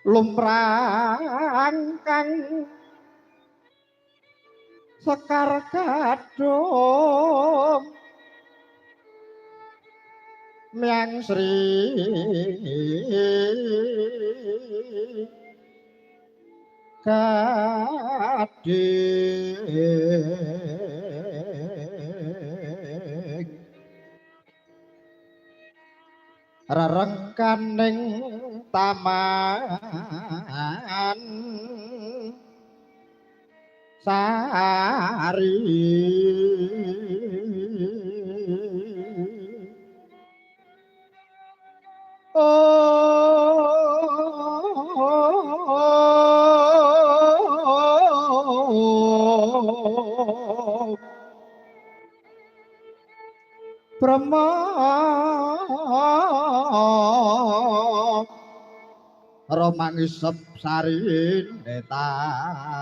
Lumrang kang sekar gadhung Myang Sri Gading rerengkaning taman sari. Oh, Brahma romangisep sarine tawang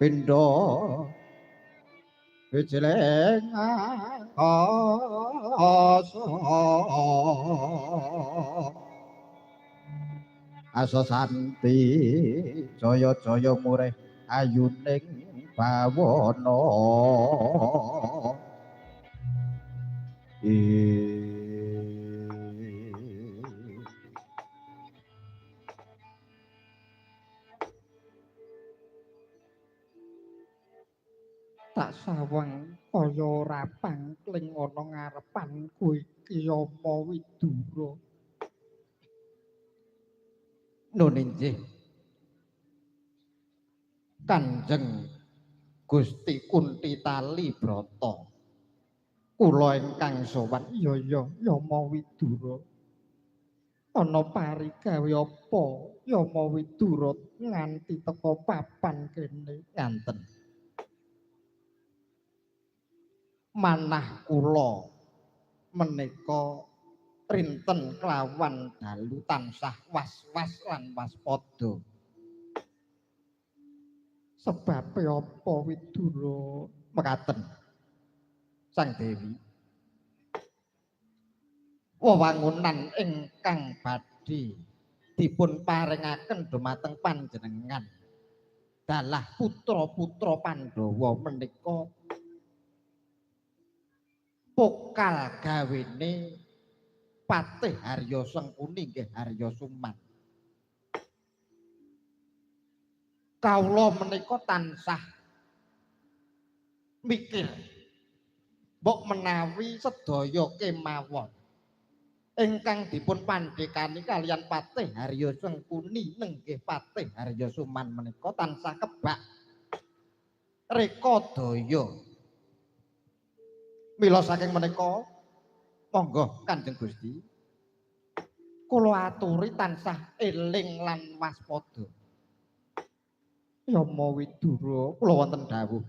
pindha wijeleng angkasa asa santi jaya-jaya murih ayuning bawana. Tak sawang kaya ora pangkling ana ngarepanku iki Yama Widura. Nun inggih Kanjeng Gusti Kunti Tali Brata kula ingkang sowan. Iya iya Yama Widura. Ana parigawe apa Yama Widura nganti teka papan kene? Nganten manah kula menika rinten kelawan dalu tansah was-was lan waspada. Sebabe apa Widura? Mekaten Sang Dewi, wewangunan ingkang badhe dipun paringaken dumateng panjenengan dalah putra-putra Pandhawa menika pokal gawene Patih Harya Sengkuni nggih Harya Suman. Kawula menika tansah mikir mbok menawi sedaya kemawon ingkang dipun pandhekani kaliyan Patih Harya Sengkuni nenggih Patih Harya Suman menika tansah kebak reka daya. Mila saking menika monggo Kanjeng Gusti kula aturi tansah eling lan waspada. Yama Widura, kula wonten dawuh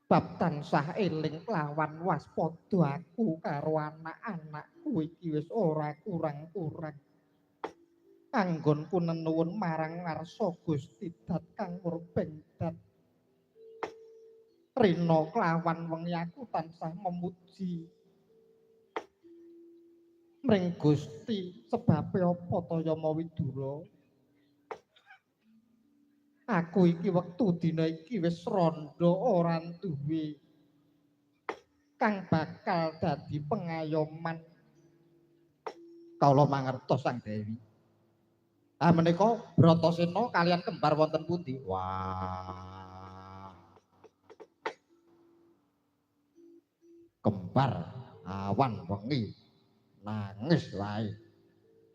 bab tansah eling lawan waspada aku karo anak-anakku iki wis ora kurang-kurang. Anggonku nenuwun marang ngarsa Gusti Dat kang murbeng dat. Rina kelawan wengi aku tansah memuji mring Gusti. Sebabe apa ta Yama Widura? Aku iki wektu dina iki wis rondo ora duwe kang bakal dadi pengayoman. Kawula mangertos Sang Dewi. Ah menika Bratasena kalian kembar wonten pundi? Wah. Kembar awan wengi nangis wae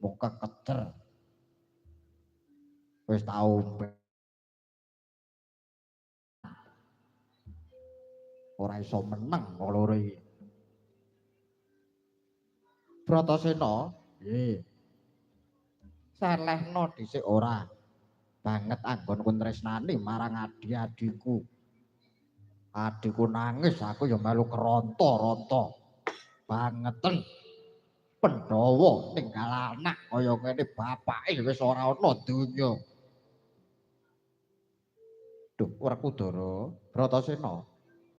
mung kekejer. Wis tau ora iso meneng loro iki. Bratasena, nggih. Salehno dhisik ora banget anggonku tresnani marang adi-adiku. Adikku nangis aku ya melu keronto-ronto. Bangeten. Pandhawa ninggal anak kaya ngene bapake wis ora ana donya. Duh, Werkudara, Bratasena.